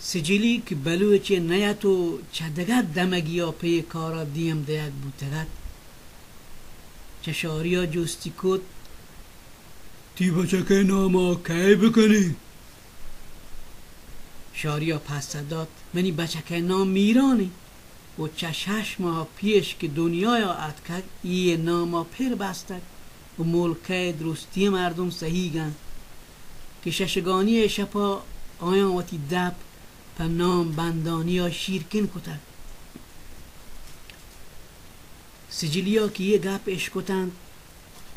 سجلی کہ بلوچے نہ ات و چہ دگہ دمگیا پہ اے کارا دیم دئیگ بوتگ ات، چہ شاریا جستی کت، تئی بچکئے ناما کئے بکنیں؟ شاریا پسہ دات، منی بچکئے نام میران انت و چہ شش ماہ پیش کہ دنیایا اتکگ، ایئے ناما پر بستگ و ملکئے درستیں مردم سہیگ انت کہ ششگانیئے شپا آیاں وتی دپ پہ نام بندانیا شیرکن کتگ۔ سجلیا کہ اے گپ اشکتنت،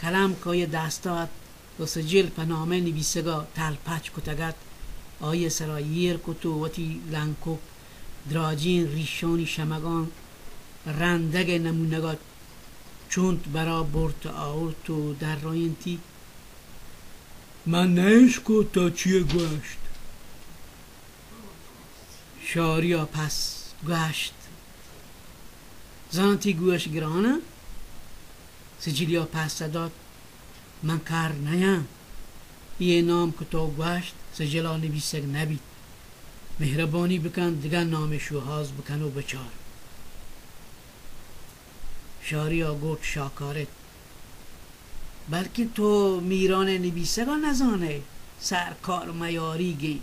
کلم کہ آئی دستا ات و سجل پہ نامئے نبیسگا تلپچ کتگ ات، آئیئے سرا ایر کت و وتی لنکک دراجیں ریشانی شمگاں رندگئے نمونگا چنت برا برت آورت و درائینتی۔ من نہ اشکت تو چی گوشت۔ شاریا پس گوشت، زانتی گوش گران انت؟ سجلیا پسہ دات، من کر نیاں۔ اے نام کہ تو گوشت، سجلا نبیسگ نبیت۔ مہربانی بکن، دگہ نامے شوہاز بکن و بچار۔ شاریا گوٹ شاکارت، بلکن تو میرانئے نبیسگا نزانئے، سرکار میاریگیں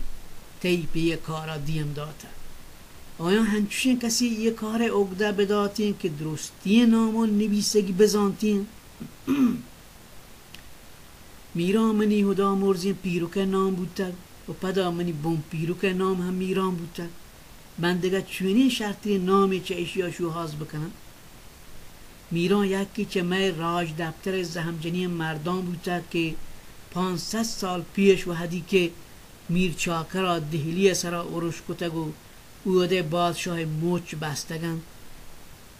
تئی پہ اے کارا دیم داتگ۔ آیاں ہنچوشیں کسے اے کارئے اگدہ بداتیں کہ درستیں نامان نبیسگی بزانتیں۔ میران منی ہدامرزیں پیرکئے نام بوتگ و پدا منی بن پیرکئے نام ہم میران بوتگ۔ من دگہ چونیں شرتریں نامے چہ اشیا شوہاز بکناں؟ میران یکے چہ مئے راجدپترئے زہمجنیں مرداں بوتگ کہ پانزدہ سال پیش وہدی کہ میر چاکرا دہلیئے سرا ارش کتگ و اودئے بادشاہئے مچ بستگ انت،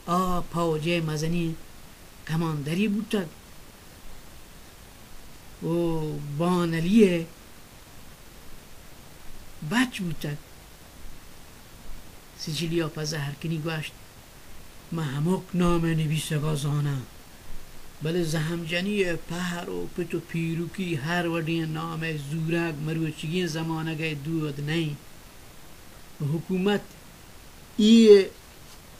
آ پوجئے مزنیں کماندری بوتگ و بانلیئے بچ بوتگ۔ سجلیا پہ زہرکنی گوشت، من ہمک نامئے نبیسگا زاناں، بلے زہمجنیئے پہر و پت و پیرکی ہر وڑیں نامئے زورگ مروچیگیں زمانگئے دود نہ انت و حکومت اے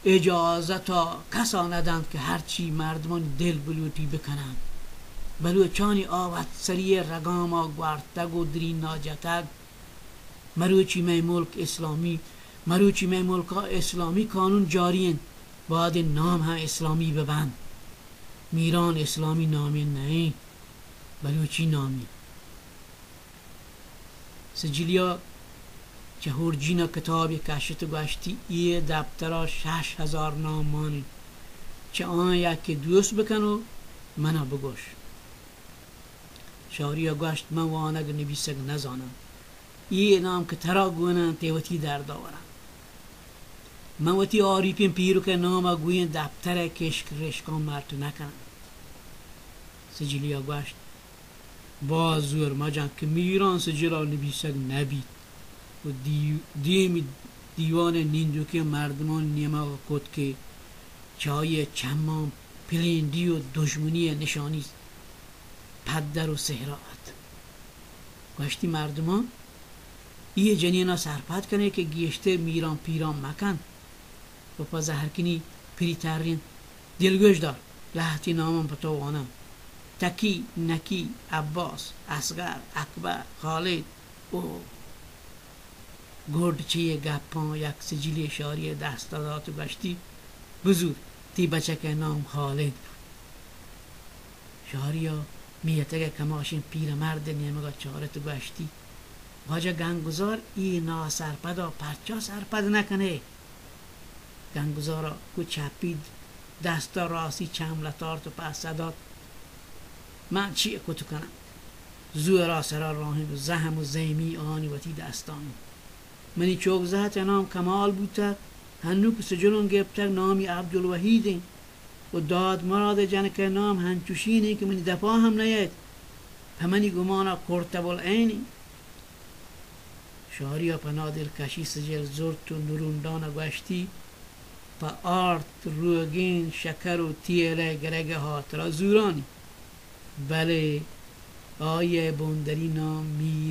اجازتا کسا ندنت کہ ہرچی مردمانی دل بلوٹی بکننت۔ بلوچانی آ وتسریئے رگاما گورتگ و درینا جتگ۔ مروچی مئے ملک اسلامی، مروچی مئے ملکا اسلامی قانون جاری انت، باید انت نام ہم اسلامی ببنت۔ میران اسلامی نامے نہ انت، بلوچی نامے۔ سجلیا چہ ہورجینا کتابے کشت و گوشتی، اے دپترا شش ہزار نام مان انت، چہ آیاں یکے دوست بکن و منا بگوش۔ شاریا گوشت، من وانگ و نبیسگ نزاناں۔ اے نام کہ ترا گون انت، اے وتی دردا وراں۔ من وتی آریپیں پیرکئے ناما گوئیں دپترئے کشک رشکاں مرٹ نکناں۔ سجلیا گوشت، باز زور مجن کہ میران سجلا نبیسگ نبیت و دی-، دیمی دیوانئے نندوکیں مردمانی نیمگا کت کہ چہ آئیئے چماں پلینڈی و دژمنیئے نشانی پدر و سہرا ات۔ گوشتی، مردماں، اے جنینا سرپد کنئے کہ گیشتر میران پیران مکنت۔ و پہ زہرکنی پری ترینت، دلگوش دار، لہتی ناماں پہ تو واناں۔ تکی، نکی، عباس، اصغر، اکبر، خالد۔ او گڈ چہ اے گپاں یک سجلے شاریا دستا دات و گوشتی، بزور، تئی بچکئے نام خالد بوت۔ شاریا میتگئے کماشیں پیرمردئے نیمگا چارت و گوشتی، واجہ گنگزار، اے ناسرپدا پرچا سرپد نکنئے؟ گنگزارا گوں چپی دستا راستی چم لتارت و پسہ دات، من چی کت کناں؟ زورا سرا راہیں زہم و زیمی آنی وتی دستا انت۔ منی چوک زہتئے نام کمال بوتگ، ہنوک سجلان گپتگ، نامی عبدالوحید انت و داد مرادئے جنکئے نام ہنچوشین انت کہ منی دپا ہم نیایت، پہ منی گمانا کرتب العین انت۔ شاریا پہ نادلکشی سجل زرت و نرونڈانا گوشتی، پہ آرت، روگن، شکر و تیلئے گرگئے ہاترا زورانی۔ بلے آئیئے بندری نام میر